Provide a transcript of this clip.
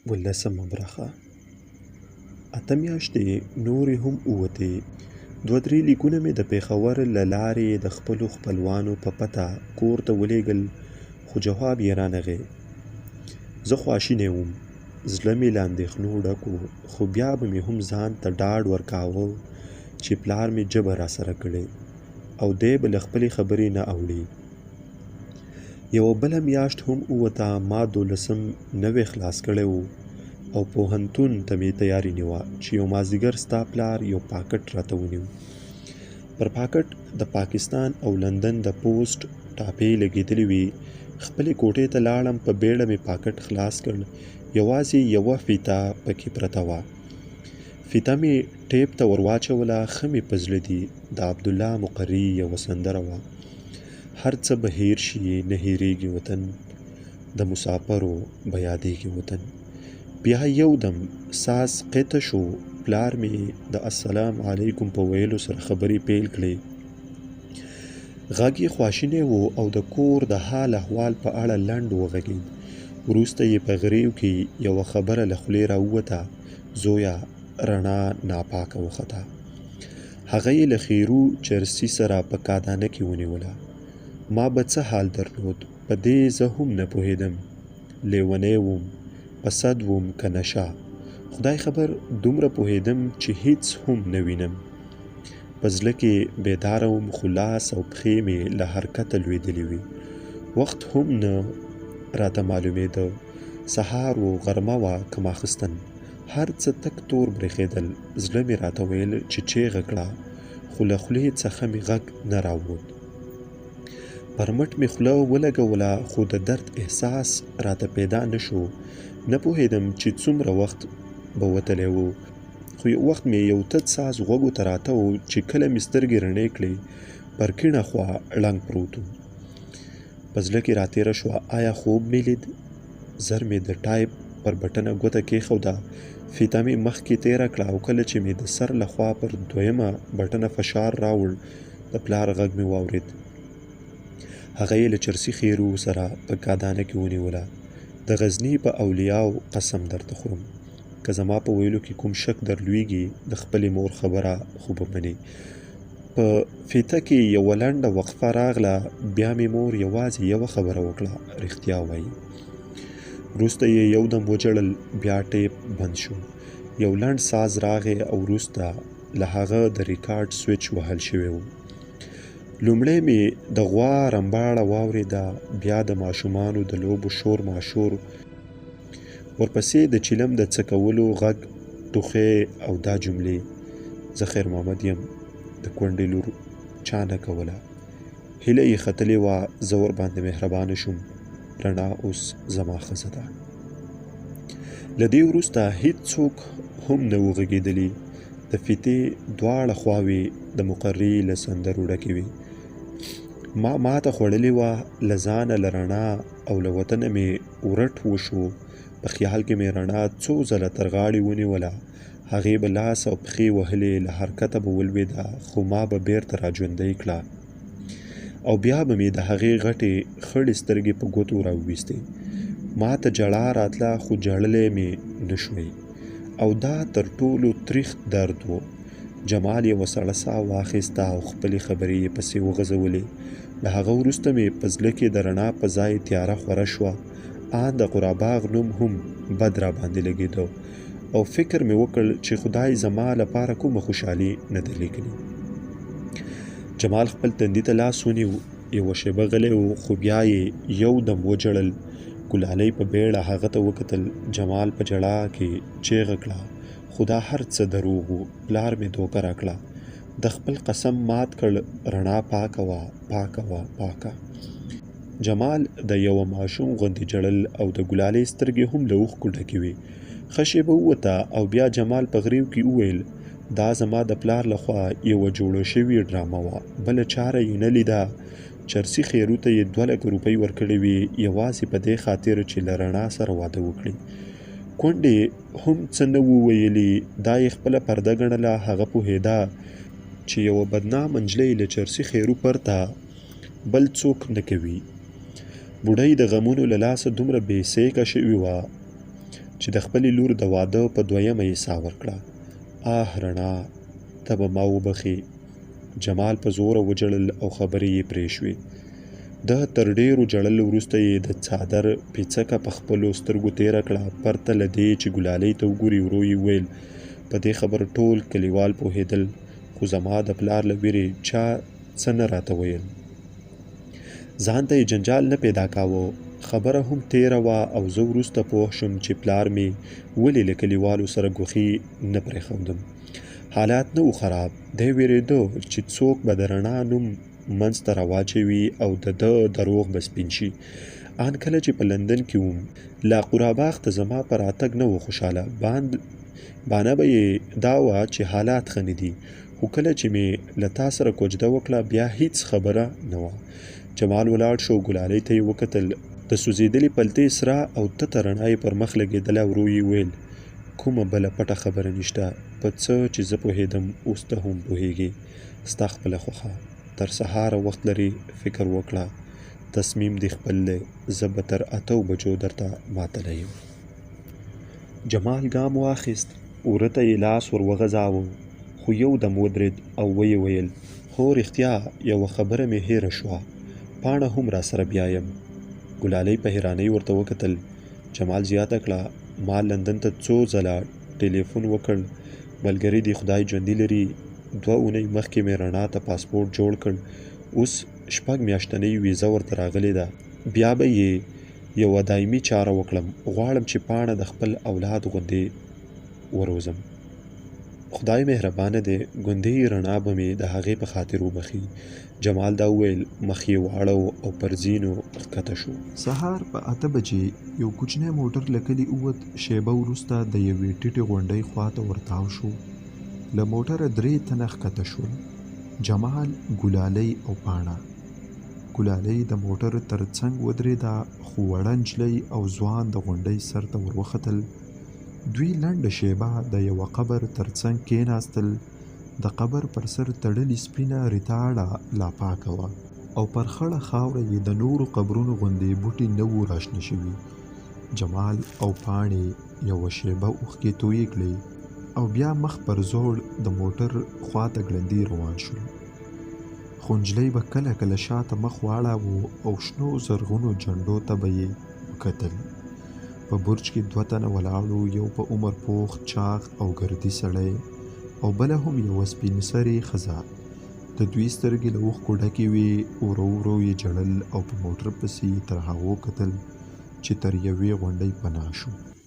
اوولسمه برخه. اته میاشتې نورې هم ووتې. دوه درې لیکونه مې د پېښور له لارې د خپلو خپلوانو په پته کور ته ولېږل خو جواب یې رانغی. زه خواشینی وم. زړه مې له اندېښنو ډک و خو بیا به مې هم ځان ته ډاډ ورکاوه چې پلار مې جبر راسره کړی او دی به له خپلې خبرې نه اوړي. یوه بله میاشت هم ووته، ما دولسم نوی خلاص کړی و او پوهنتون ته مې تیاري نیوه چې یو مازدیګر ستا پلار یو پاکټ راته ونیو. پر پاکټ د پاکستان او لندن د پوسټ ټاپې لګېدلې وې. خپلې کوټې ته لاړم، په بیړه مې پاکټ خلاص کړ، یوازې یوه فیته پکې پرته وه. فیته مې ټیپ ته ورواچوله، ښه مې په زړه دي، د عبدالله مقري یوه سندره وه. هر څه به هېر شي نه هېرېږي وطن، د مساپرو به یادېږي وطن. بیا یو دم ساز قطع شو، پلار مې د السلام علیکم په ویلو سره خبرې پیل کړې. غږ یې خواشینی و او د کور د حال احوال په اړه لنډ وغږېد. وروسته یې په غریو کې یوه خبره له خولې راووته، زویه رڼا ناپاکه وخته. هغه یې له خیرو چرسي سره په کادانه کې ونیوله. ما به څه حال درلود، په دې زه هم نه پوهېدم. لېونی وم، په سد وم که نشه، خدای خبر دومره پوهېدم چې هېڅ هم نه وینم. په زړه کې بیداره وم خو لاس او پښې مې له حرکته لوېدلې وې. وخت هم نه راته معلومېده. سهار و، غرمه وه که ماخستن. هر څه تک تور برېښېدل. زړه مې راته ویل چې چېغه کړه، خو له خولې څخه مې غږ نه راووت. پر مټ مې خوله ولګوله، خو د درد احساس راته پیدا نه شو. نه پوهېدم چې څومره وخت به وتلی و، خو یو وخت مې یو تت ساز غوږو ته راته و چې کله مې سترګې رڼې کړې، پر کیڼه خوا ړنګ پروت وم. په زړه کې راتېره شوه، آیا خوب مې لید؟ زر مې د ټایپ پر بټنه ګوته کېښوده، فیته مې مخکې تېره کړه او کله چې مې د سر له خوا پر دویمه بټنه فشار راوړ، د پلار غږ مې واورېد. هغه یې له چرسي خیرو سره په کادانه کې ونیوله. د غزني په اولیاو قسم درته خورم، که زما په ویلو کې کوم شک درلوېږي، د خپلې مور خبره خو به منې. په فیته کې یوه لنډه وقفه راغله، بیا مې مور یوازې یوه خبره وکړه، رښتیا وایي. وروسته یې یو دم وژړل، بیا ټیپ بند شو. یو لنډ ساز راغی او وروسته له هغه د ریکارډ سویچ وهل شوی و. لومړی مې د غوا رمباړه واورېده، بیا د ماشومانو د لوبو شور ماشور، ورپسې د چیلم د څکولو غږ، ټوخی او دا جملې، زه خیر محمد یم، د کونډې لور چا نه کوله. هیله یې ختلې وه، زه ورباندې مهربانه شوم. رڼا اوس زما ښځه ده. له دې وروسته هیڅوک هم نه وو غږېدلي. د فیتې دواړه خواوې د مقري له سندرو ډکې وې. ما ماته خوړلې وه، له ځانه، له رڼا او له وطنه مې ورټ وشو. په خیال کې مې رڼا څو ځله تر غاړې ونیوله. هغې به لاس او پښې وهلې، له حرکته به ولوېده، خو ما به بېرته راژوندۍ کړه او بیا به مې د هغې غټې خړې سترګې په ګوتو راوویستې. ما ته ژړا راتله، خو ژړلی مې نه شوی او دا تر ټولو تریخ درد و. جمال یوه سړه ساه واخیسته او خپلې خبرې یې پسې وغځولې. له هغه وروسته مې په زړه کې د رڼا په ځای تیاره خوره شوه. آن د قراباغ نوم هم بد راباندې لګېده او فکر مې وکړ چې خدای زما لپاره کومه خوشحالي نه ده لیکلې. جمال خپل تندي ته لاس ونیو، یوه شېبه غلی و، خو بیا یې یو دم وژړل. ګلالۍ په بېړه هغه ته وکتل. جمال په ژړا کې چیغه کړه، خو دا هر څه دروغ وو. پلار مې دوکه راکړه. ده خپل قسم مات کړ. رڼا پاکه وه، پاکه وه، پاکه. جمال د یوه ماشوم غوندې ژړل او د ګلالۍ سترګې هم له اوښکو ډکې وې. ښه شېبه ووته او بیا جمال په غریو کې وویل، دا زما د پلار له خوا یوه جوړه شوې ډرامه وه، بله چاره یې نه لیده. چرسي خیرو ته یې 2 لکه روپۍ ورکړې وې، یوازې په دې خاطر چې له رڼا سره واده وکړي. کونډې هم څه نه وو ویلي، دا یې خپله پرده ګڼله. هغه پوهېده چې یوه بدنامه نجلۍ له چرسي خیرو پرته بل څوک نه کوي. بوډۍ د غمونو له لاسه دومره بې سېکه شوې وه چې د خپلې لور د واده په دویمه یې ساه ورکړه. آه رڼا! ته به ما وبخښې. جمال په زوره وژړل او خبرې یې پرې شوې. ده تر ډېرو ژړلو وروسته یې د څادر پیڅکه په خپلو سترګو تېره کړه، پرته له دې چې ګلالۍ ته وګوري ورو یې وویل، په دې خبره ټول کلیوال پوهېدل، خو زما د پلار له ویرې چا څه نه راته ویل. ځان ته یې جنجال نه پیدا کاوه. خبره هم تېره وه او زه وروسته پوه شوم چې پلار مې ولې له کلیوالو سره ګوښي نه پرېښودم. حالات نه وو خراب، دی وېرېده چې څوک به د رڼا نوم منځ ته راواچوي او د ده دروغ به سپین شي. آن کله چې په لندن کې وم، لا قراباغ ته زما په راتګ نه و خوشاله. بانه به یې دا وه چې حالات ښه نه دي. خو کله چې مې له تا سره کوژده وکړه، بیا هیڅ خبره نه وه. جمال ولاړ شو، ګلالۍ ته یې وکتل. د سوځېدلې پلتې سره او تته رڼا یې پر مخ لګېدله، ورو یې وویل، کومه بله پټه خبره نشته، په څه چې زه پوهېدم، اوس ته هم پوهېږې. ستا خپله خوښه. تر سهاره وخت لرې، فکر وکړه. تصمیم دې خپل دی، زه به تر اتو بجو درته ماتله یم. جمال ګام واخیست، وره ته یې لاس ور وغځاوه، خو یو دم ودرېد او ویې ویل، هو رښتیا، یوه خبره مې هېره شوه، پاڼه هم راسره بیایم. ګلالۍ په حیرانۍ ورته وکتل. جمال زیاته کړه، ما لندن ته څو ځله ټیلیفون وکړ، ملګري دې خدای ژوندي لري، دوه اونۍ مخکې مې رڼا ته پاسپورټ جوړ کړ، اوس شپږ میاشتنۍ ویزه ورته راغلې ده، بیا به یې یوه دایمي چاره وکړم، غواړم چې پاڼه د خپل اولاد غوندې وروزم. خدای مهربانه دی، ګوندې رڼا به مې د هغې په خاطر وبخښي. جمال دا وویل، مخ یې واړاوه او پر زینو ښکته شو. سهار په اته بجې یو کوچنی موټر له کلي ووت، شېبه وروسته د یوې ټیټې غونډۍ خوا ته ورتاو شو. له موټره درې تنه ښکته شول، جمال، ګلالۍ او پاڼه. ګلالۍ د موټر تر څنګ ودرېده، خو وړه نجلۍ او ځوان د غونډۍ سر ته ور وختل. دوی لنډه شېبه د یوه قبر تر څنګ کېناستل. د قبر پر سر تړلې سپینه ریتاړه لا پاکه وه. او پر خړه خاوره یې د نورو قبرونو غوندې بوټي نه وو راشنه شوي. جمال او پاڼې یوه شېبه اوښکې تویې کړې او بیا مخ پر ځوړ د موټر خوا ته ګړندي روان شول. خو نجلۍ به کله کله شاته مخ واړاوه او شنو زرغونو جنډو ته به یې وکتل. په برج کې دوه تنه ولاړ وو، یو په عمر پوخ، چاغ او ګردي سړی او بله هم یوه سپین سرې ښځه. د دوی سترګې له اوښکو ډکې وې، ورو ورو یې ژړل او په موټر پسې یې تر هغو کتل چې تر یوې غونډۍ پناه شو.